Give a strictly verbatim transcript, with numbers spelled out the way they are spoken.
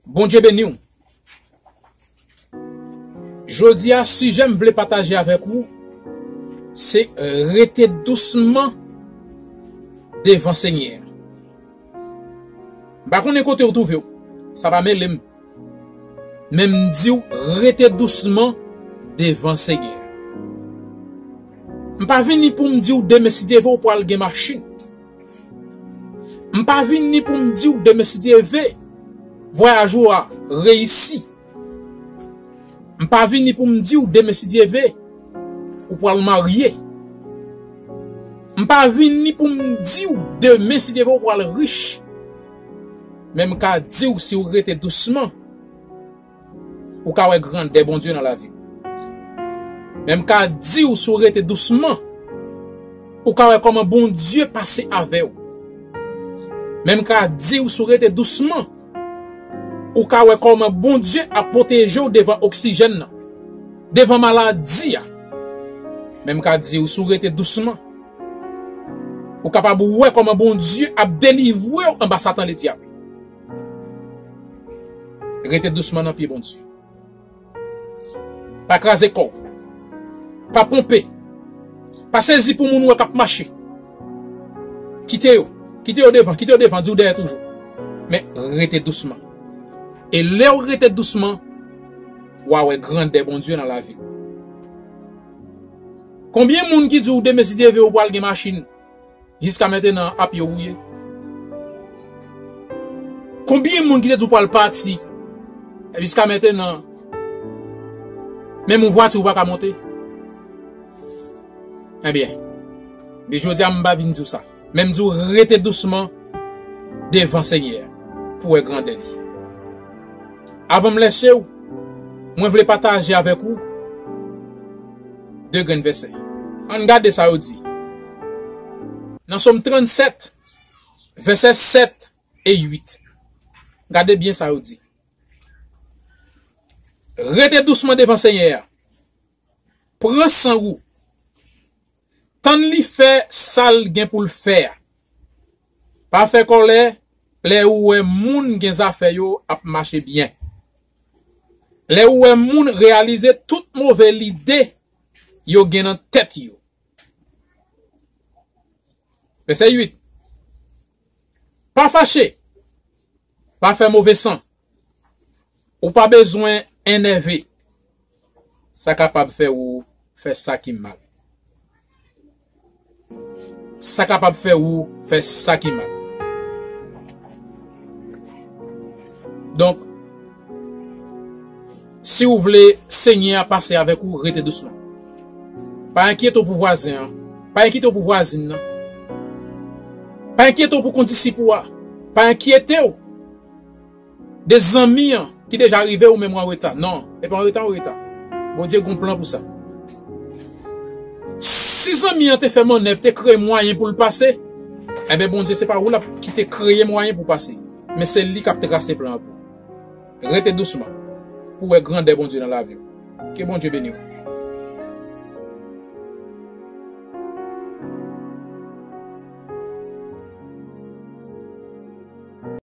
Bondye beni w. Jodi a, sijè m vle pataje avèk ou, se rete dousman devan Senyè a. M pa konnen kote w twouve w, sa pa mele m. Men m di w, rete dousman devan Senyè a. M pa vini pou m di w demen, si Dye vle, w pral gen machin. M pa vini pou m di w demen, si Dye vle, vwayaj ou a reyisi. M pa vini pou m di w demen, si Dye vle, ou pral marye. M pa vini pou m di w demen, si Dye vle, ou pral rich. Men m ka di w, si w rete dousman, ou ka wè grandè Bondye nan lavi w. Men m ka di w, si w rete dousman, ou ka wè kòman Bondye pase avè w. Men m ka di w, si w rete dousman, ou ka wè kòman Bondye ap pwoteje w devan oksijèn nan, devan maladi a. Men m ka di w, si w rete dousman, ou kapab wè kòman Bondye ap delivre w anba Satan Ledyab. Rete dousman nan pye Bondye. Pa kraze kò w. Pa ponpe. Pa sezi pou moun ou wè k ap mache. Kite yo. Kite yo devan. Kite yo devan. Di w dèyè toujou. Men rete dousman. E lè w rete dousman, w a wè grandè Bondye nan lavi w. Konbyen moun ki di w demen, si Dye vle, ou pral gen machin? Jiska mentenan, a pye w ou ye. Konbyen moun ki te di w pral pati? Jiska mentenan, menm yon vwati ou pa ka monte. Ebyen, men jodi a, m pa vin di w sa. Men m di w rete dousman devan Senyè a pou w wè grandè li. Avan m lèse w, mwen vle pataje avèk ou de grenn vèsè. Ann gade sa yo di. Nan Sòm trannsèt, vèsè sèt e uit. Gade byen sa yo di. Rete dousman devan Senyè a. Pran san ou. Tann li fè sa l gen pou l fè a. Pa fè kòlè lè ou wè moun gen zafè yo ap mache byen. Lè ou wè moun reyalize tout move lide yo gen nan tèt yo. Vèsè uit. Pa fache. Pa fè move san. Ou pa bezwen enève. Sa kapab fè ou fè sa ki mal. Sa kapab fè ou fè sa ki mal. Donk, si w vle Senyè a pase avèk ou, rete dousman. Pa enkyete w pou vwazen an. Pa enkyete w pou vwazin nan. Pa enkyete w pou kondisip ou a. Pa enkyete w de zanmi an ki deja rive, ou menm w an reta. Non, e pa an reta, an reta. Bondye gon plan pou sa. Si zanmi an te fè mannèv, te kreye mwayen pou l pase, enben Bondye se pa ou l ap kite kreye mwayen pou pase. Men se li k ap trase plan an pou ou. Rete dousman pou wè grandè Bondye nan lavi w. Ke Bondye beni w.